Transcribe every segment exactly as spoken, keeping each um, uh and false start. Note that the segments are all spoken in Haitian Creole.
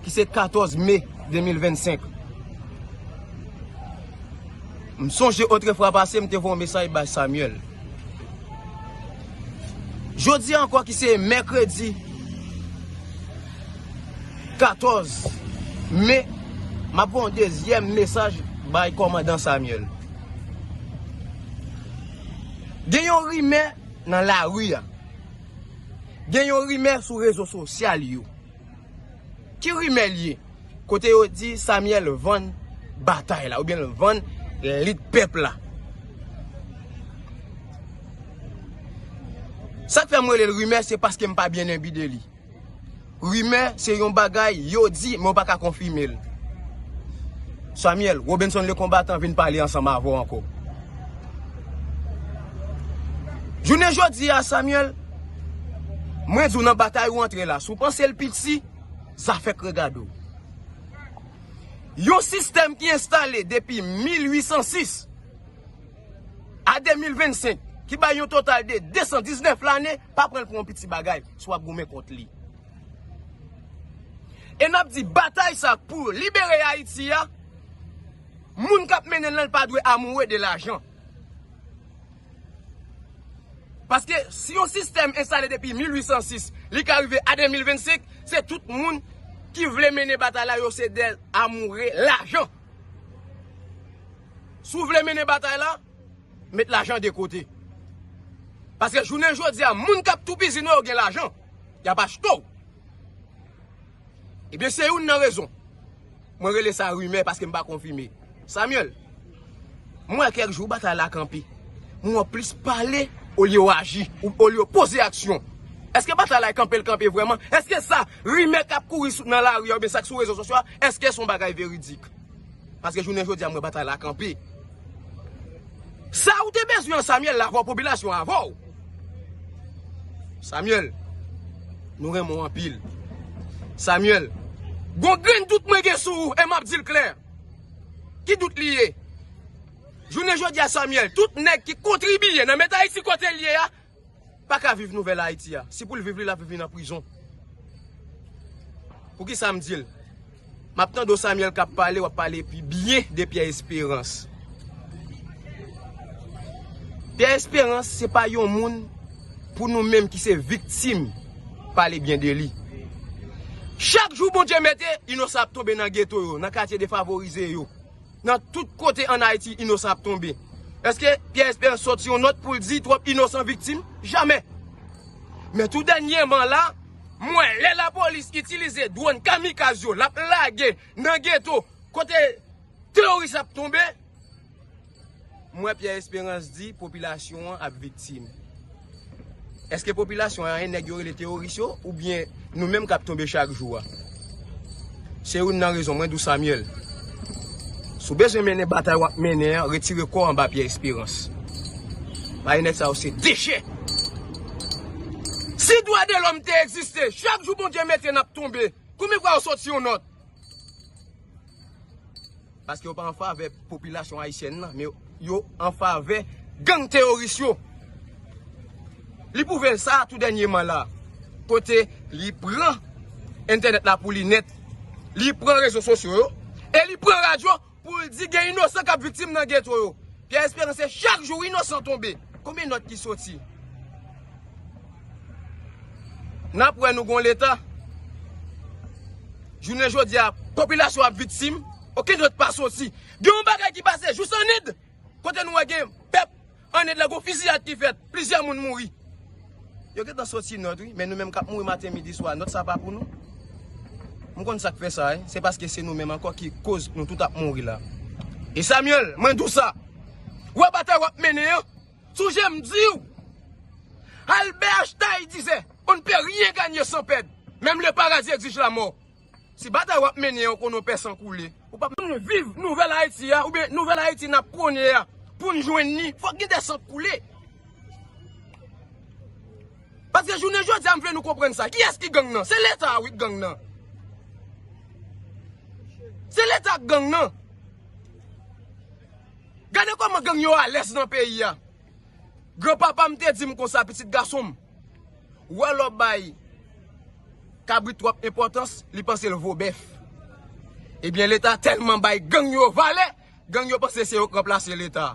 ki se katòz me de mil vennsenk. M sonje otrefwa pase, m te voye yon mesaj bay Samuel. Jodi a ankò, ki se mèkredi katòz me, m ap voye yon dezyèm mesaj bay kòmandan Samuel. Gen yon rimè nan lari a. Gen yon rimè sou rezo sosyal yo. Ki rimè l ye? Kote yo di Samuel vann batay la, oubyen l vann lit pèp la. Sa k fè m rele l rimè, se paske m pa byen enbi de li. Rimè se yon bagay yo di, men w pa ka konfime l. Samuel, Robinson Le Combattant vin pale ansanm avè w ankò. Jounen jodi a, Samuel, mwen di w nan batay ou antre la, si w panse l piti, zafè k regade w. Yon sistèm ki enstale depi mil uit san sis a de mil vennsenk, ki bay yon total de de san diznèf lane, pa pran l pou yon piti bagay, si w ap goumen kont li. E n ap di batay sa pou libere Ayiti a, moun k ap mennen l lan, l pa dwe amoure de lajan. Paske si yon sistèm enstale depi mil uit san sis, li ka rive a de mil vennsenk, se tout moun ki vle mennen batay la, yo se de amoure lajan. Si w vle mennen batay la, met lajan de kote. Paske jounen jodi a, moun k ap toupizin ou yo gen lajan. Y ap achte w. Ebyen, se youn nan rezon. Mwen rele sa rimè paske m pa konfime. Samuel, m wè kèk jou batay la kanpe. M wè w plis pale olye w aji, ou olye w poze aksyon. Èske batay la kanpe, l kanpe vrèman? Èske sa rimè k ap kouri sou, nan lari a oubyen sa k sou rezo sosyo a, èske se yon bagay veridik? Paske jounen jodi a, m wè batay la kanpe. Sa ou te bezwen an, Samuel, la avè w, popilasyon avè w. Samuel, nou renmen w anpil. Samuel, gon grenn dout mwen gen sou ou, e m ap di l klè. Ki dout li ye? Jounen jodi a, Samuel, tout nèg ki kontribiye nan met Ayiti kote l ye a, pa ka viv nouvèl Ayiti a. Si pou l viv li, l ap viv li nan prizon. Poukisa m di l? M ap tande w, Samuel, k ap pale, w ap pale pi byen de Pierre Espérance. Pierre Espérance, se pa yon moun pou nou menm ki se viktim pale byen de li. Chak jou Bondye mete, inosan ap tonbe nan geto yo, nan katye defavorize yo. Nan tout kote ann Ayiti, inosan ap tonbe. Èske Pierre Espérance soti yon nòt pou l di twòp inosan viktim? Jamè. Men tou dènyèman la, m wè lè lapolis itilize dwòn kamikaz yo, l ap lage nan geto, kote teworis ap tonbe, m wè Pierre Espérance di popilasyon an ap viktim. Èske popilasyon an, e nèg yo rele teworis yo, oubyen nou menm k ap tonbe chak jou a? Se youn nan rezon mwen di w, Samuel. Si w bezwen mennen batay w ap mennen an, retire kò w anba Pierre Espérance. Paske nèg sa yo se dechè. Si dwa de lòm te egziste, chak jou Bondye mete n ap tonbe, konbyen fwa yo soti yon nòt? Paske yo pa an favè popilasyon ayisyèn nan, men yo an favè gang teworis yo. Li pwouve l sa tou dènyèman la, kote li pran entènèt la pou li nèt, li pran rezo sosyo yo, e li pran radyo pou l di gen inosan k ap viktim nan geto yo. Pierre Espérance, se chak jou inosan tonbe. Konbyen nòt ki soti? N ap wè nou gon leta. Jounen jodi a, popilasyon ap viktim. Okenn nòt pa soti. Gen yon bagay ki pase jous ann End, kote nou wè gen pèp ann End la, gon fiziyad ki fèt, plizyè moun mouri. Yo gentan soti nòt, wi, men nou menm k ap mouri maten, midi, swa, nòt sa pa pou nou. M konn sa k fè sa, wi. Se paske se nou menm ankò ki koz nou tout ap mouri la. E Samuel, mwen di w sa. Wè batay w ap mennen an, sonje m di w, Albert Einstein disait, on ne peut rien gagner sans perdre. Même le paradis exige la mort. Si batay w ap mennen an, konnen w pè san koule. Ou pa pou n viv nouvèl Ayiti a, oubyen nouvèl Ayiti n ap pwone a, pou n jwenn li, fòk gen de san k koule. Paske jounen jodi a, m vle nou konprann sa. Kiyès ki gang nan? Se Leta a, wi, k gang nan. Se Leta k gang nan. Gade kòman gang yo alèz nan peyi a. Granpapa m te di m konsa, pitit gason m, ou wè lè w bay kabrit twòp enpòtans, li panse l vo bèf. Ebyen, Leta tèlman bay gang yo valè, gang yo panse se yo k ranplase Leta.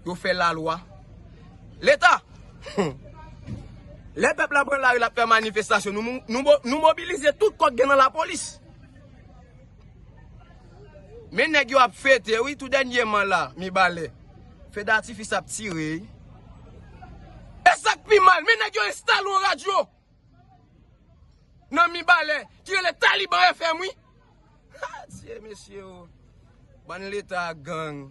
Yo fè lalwa. Leta! Lè pèp la pran lari, l ap fè manifestasyon, nou, nou, nou mo- nou mobilize tout kò k gen nan lapolis. Men nèg yo ap fete, wi, tou dènyèman la, Mibalè. Fedatifis ap tire, wi. E sa k pi mal, men nèg yo enstale yon radyo nan Mibalè ki rele Taliban F M, wi. Ha, Dye, mesye, o. Bann Leta gang.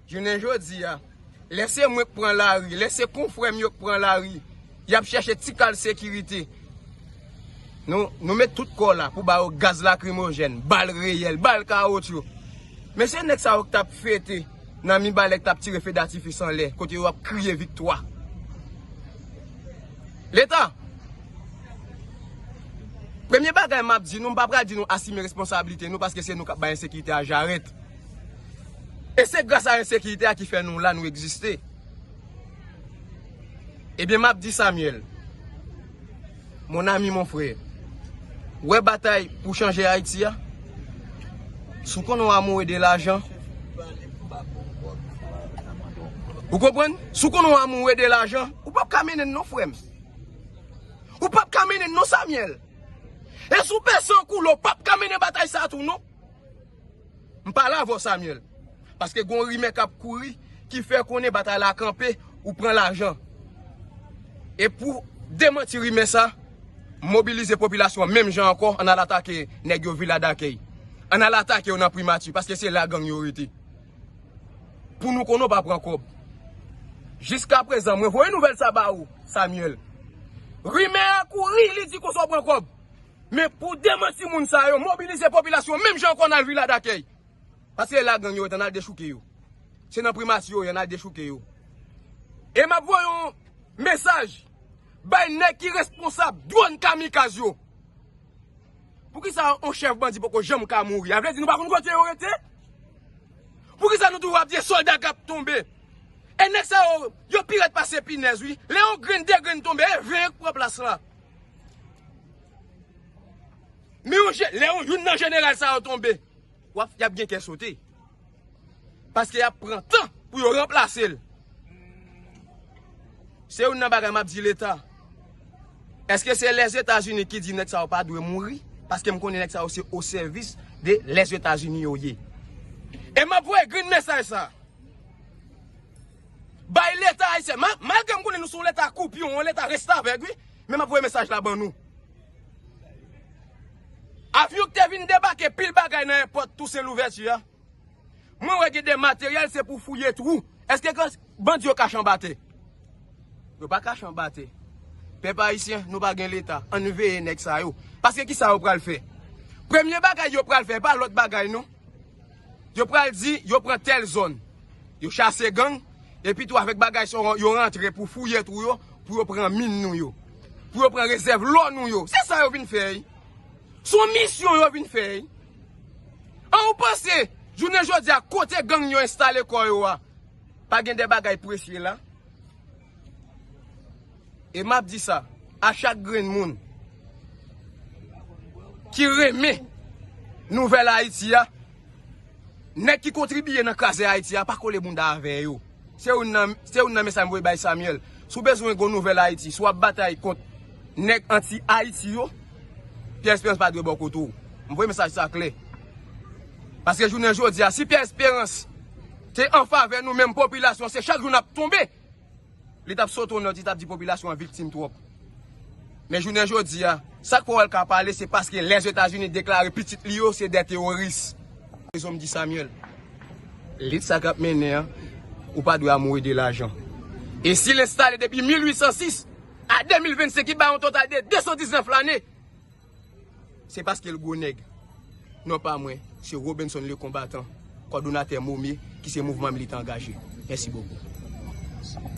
Jounen jodi a, lè se mwen k pran lari, lè se konfrè m yo k pran lari, y ap chèche ti kal sekirite. Nou, nou met tout kò la pou ba yo gaz lakrimojèn, bal reyèl, bal kawotchou. Men se nèg sa yo k t ap fete nan Mibalè, k t ap tire fedatifis anlè, kote yo ap kriye viktwa. Leta, premye bagay m ap di nou, m pa pral di nou asime responsablite nou, paske se nou k ap bay ensekirite a jarèt. E se gras a ensekirite a ki fè nou la, nou egziste. Ebyen, m ap di Samuel, mon ami, mon frère, wè batay pou chanje Ayiti a, si w konnen w amoure de lajan, ou konprann? Si w konnen w amoure de lajan, ou p ap ka mennen l non, frè m. Ou p ap ka mennen l non, Samuel. E si w pèse an koulè, ou p ap ka mennen batay sa a tou non. M pale avè w, Samuel. Paske gon rimè k ap kouri ki fè konnen batay la kanpe, ou pran lajan. E pou demanti rimè sa, mobilize popilasyon an menm jan ankò, ann al atake nèg yo Vila Dakèy. Ann al atake yo nan Primati, paske se la gang yo rete. Pou nou konnen w pa pran kòb. Jiskaprezan, mwen voye nouvèl sa ba ou, Samuel. Rimè a kouri, li di konsa w pran kòb. Men pou demanti moun sa yo, mobilize popilasyon menm jan ankò nan Vila Dakèy. Paske la gang yo rete, ann al dechouke yo. Se nan Primati yo ye, ann al dechouke yo. E m ap voye yon mesaj bay nèg ki responsab dwòn kamikaz yo. Poukisa yon chèf bandi poko janm ka mouri? A vle di nou pa konn kote yo rete? Poukisa nou toujou ap di sòlda k ap tonbe? E nèg sa yo, yo pi rèd pase pinèz, wi. Lè yon grenn, de grenn tonbe, e ven yo k pran plas la. Men yon je- lè yon, youn nan jeneral sa yo tonbe, w ap, y ap gen kè sote. Paske y ap pran tan pou yo ranplase l. Se youn nan bagay m ap di Leta. Èske se Lèzetazini ki di nèg sa yo pa dwe mouri? Paske m konnen nèg sa yo se o sèvis de Lèzetazini yo ye. E m ap voye grenn mesaj sa bay Leta ayisyen. Ma- malgre m konnen nou se yon Leta koupyon, yon Leta restavèk, wi, men m ap voye mesaj la ban nou. Avyon ki te vin debake pil bagay nan èpòt Tousen Louvèti a. Mwen wè gen de materyèl, se pou fouye twou. Èske gran- bandi yo kache anba tè? Yo pa kache anba tè. Pèp ayisyen, nou pa gen Leta. Ann veye nèg sa yo. Paske kisa yo pral fè? Premye bagay yo pral fè, pa lòt bagay non. Yo pral di, yo pran tèl zòn. Yo chase gang, epi tou avèk bagay sa yo, yo rantre pou fouye twou yo, pou yo pran min nou yo. Pou yo pran rezèv lò nou yo. Se sa yo vin fè, wi. Se yon misyon yo vin fè, wi. An ou panse, jounen jodi a, kote gang yo enstale kò yo a, pa gen de bagay presye la? E m ap di sa a chak grenn moun ki renmen nouvèl Ayiti a, nèg ki kontribiye nan kraze Ayiti a, pa kole bounda avè yo. Se youn nan, se youn nan mesaj m voye bay Samuel. Si w bezwen gon nouvèl Ayiti, si w ap batay kont nèg anti-Ayiti yo, Pierre Espérance pa dwe bò kote w. M voye mesaj sa klè. Paske jounen jodi a, si Pierre Espérance te an favè nou menm popilasyon, se chak jou n ap tonbe. Li t ap sote yon nòt, li t ap di popilasyon an viktim twòp. Men jounen jodi a, sa k fè w wè l ka pale, se paske Lèzetazini deklare pitit li yo se de teworis. Rezon m di Samuel, lit sa k ap mennen an, ou pa dwe amoure de lajan. E si l enstale depi mil uit san sis a de mil vennsenk, ki bay yon total de de san diznèf lane, se paske l gwo nèg. Non pa mwen, se Robenson Le Combattant, kòdonatè Mome, ki se Mouvman Militan Angaje. Mèsi bokou.